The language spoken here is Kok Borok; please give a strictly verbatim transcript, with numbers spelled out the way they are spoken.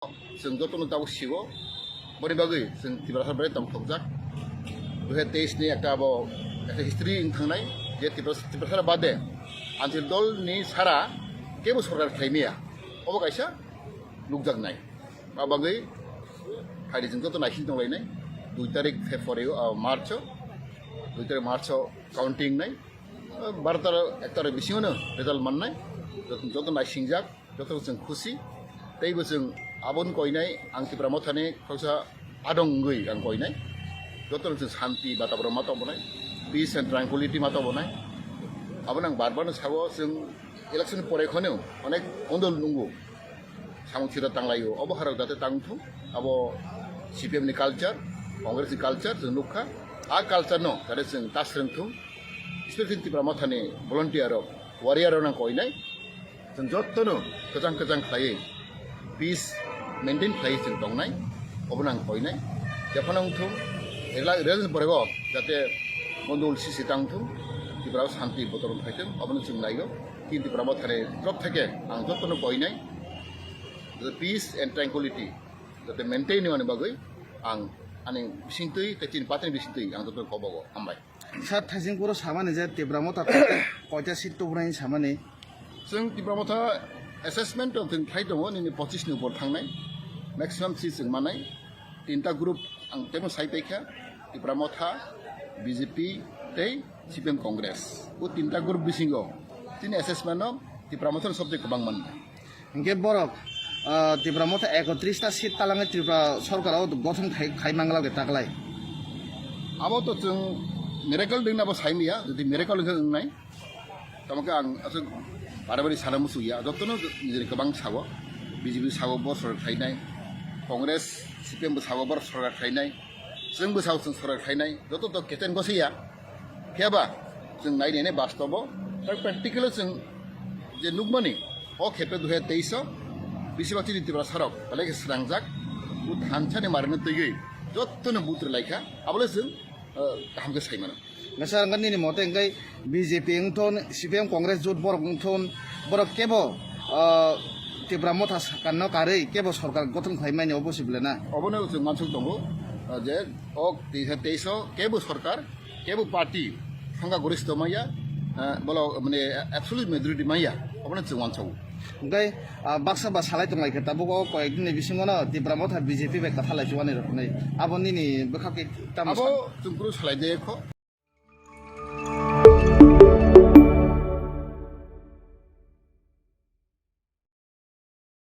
Chwng jotono tabuk sio, boni bagwi chwng Tiprasa bai tongthokjak. Dui hazar teis ni ekta abo ekta history wng thangnai je Tipras-, Tiprasa bade Anchal dol ni sara kebo sorkar khlai maya, obo kaisa nukjaknai. Abo bagwi phaidi chwng joto naising tonglainai. Dui tarik February o, ah, March o, dui tarik March o counting nai. Ah, baro tar, ek tarik bisingo no result mannai. Joto, joto naisingjak. Joto chwng khusi, teibo chwng aboni koinai, ang Tipra Mothani khoroksa adong wngwi ang koinai. Joto chwng santi bataboron ma tongbo nai, peace and tranquility ma tongbo nai. Abono ang bar bar no sao, chwng election pore kheno onek ondol nungo, samung sida tanglaio, obo harok jate tangthung, abo C P M ni culture, Congress ni culture chwng nukha, a culture no jate chwng ta swrwngthung, especially Tipra Mothani volunteer rok, warrior rok no ang koinai. Chwng jotono kwchang kwchang khlaiwi peace maintain khlaiwi chwng tongnai, obono ang koinai. Jephano wngthung, rela-, rel borego jate mondol sisi tangthung, Tipra o santi botorom phaithung, obono chwng naio. Kintu Tipra Mothani torop theke ang jotono koinai, jate peace and tranquility jate maintain wngmani bagwi ang ani bisingtwi tei chini partyni bisingtwi ang jotono kobogo. Hambai. Sir, Thaisingpuro samani je Tipra Motha koita seat tubunai samani? Chwng Tipra Motha assessment o chwng khlai tongo, nini pochis ni upor thangnai. Maximum seat chwng manai. Tinta group ang temo sai paikha, Tipra Motha, B J P tei C P M Congress. O tinta group bisingo chini assessment o Tipra Motha ni sobje kwbang manna. Hingke borok, ah, Tipra Motha ekotris ta seat talangwi Tripura sorkar o gothon khai, khai manglak de taklai. Abo to chwng miracle ding abo sai maya, jodi miracle wngkha wngnai. Tamo khe ang aswk bari bari sana muchungya, jotono nijini kwbang sao, B J P sao bo sorkar khlainai, Congress, C P M bo sao bo sorkar khlainai. Chwng bwsao chwng sorkar khlainai, joto to keten gosiya. Phiya ba chwng nai nai bastobo, tak practical o chwng je nukmani, o khepe dui hazar teis o bisi bak chini Tiprasa rok belai khe srangjak, o thansa ni marino twiwi jotono butre laikha, abole chwng, eh, kaham khe sai mano. Nasa ang nini mote hingke B J P wngthon, C P M Congress jut borok wngthon, borok kebo, ah, Tipra Motha sakano karwi kebo sorkar gothon khlai mani obo se bwle na? Obono chwng mansuk tongo, ah, je o teisa, teisa kebo sorkar, kebo party thangka goristo maya, ah, bolo mane absolute majority maya, obono chwng wansago. Hingke, ah, baksa ba salai tonglai khe tabuk o koyek din ni bisingo no Tipra Motha B J P bai kwtha lai chuani rok hinwi. Abo nini bwkha khe tamo sa? Abo chwng kunu salai de kho.